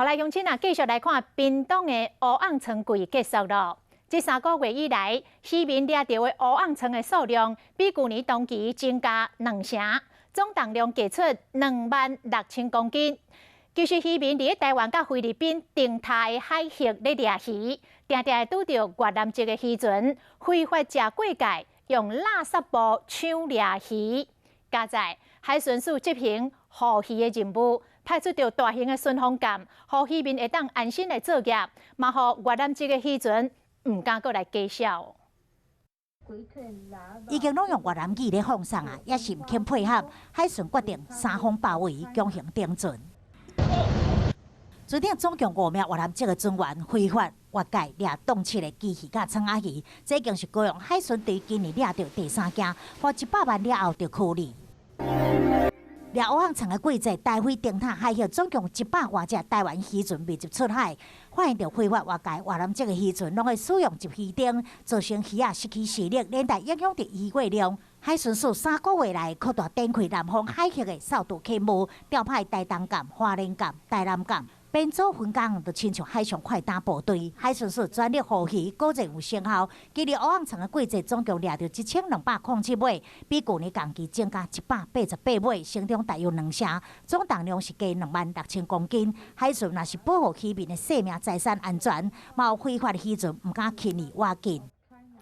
好來，鄉親啊，繼續來看屏東的烏甕瘡季結束囉。這3個月以來，漁民掠著的烏甕瘡的數量比舊年同期增加兩成，總重量計出26,000公斤。其實漁民佇咧台灣佮菲律賓燈塔的海域咧掠魚，定定會拄著越南籍的漁船非法食過界，用垃圾布搶掠魚。佳哉海巡署執行護魚的任務，派出著大型的巡防艦，予漁民會當安心來作業，嘛予越南籍的漁船毋敢閣來假痟。已經攏用越南語咧放送啊，也是毋肯配合，海巡決定三方包圍，強行停船。船頂總共五名越南籍的船員非法越界掠凍七的鯽魚佮創仔魚，這已經是高雄海巡隊今年掠著第三件，花100萬了後就處理。掠烏甕瘡的季節，台菲燈塔海域總共100外隻台灣漁船密集出海，發現著非法越界越南籍的漁船，攏會使用集魚燈，造成魚仔失去視力，連帶影響著漁獲量。海巡署3個月來擴大展開南方海域的掃毒勤務，調派台東艦、花蓮艦、台南艦。編組分工，就親像海上快打部隊。海巡署全力護魚，果然有成效。今年烏甕瘡的季節總共掠著1207尾，比舊年同期增加188尾，成長大約兩成，總重量是加26,000公斤。海巡若是保護漁民的生命財產安全，嘛予非法漁船毋敢輕易倚近。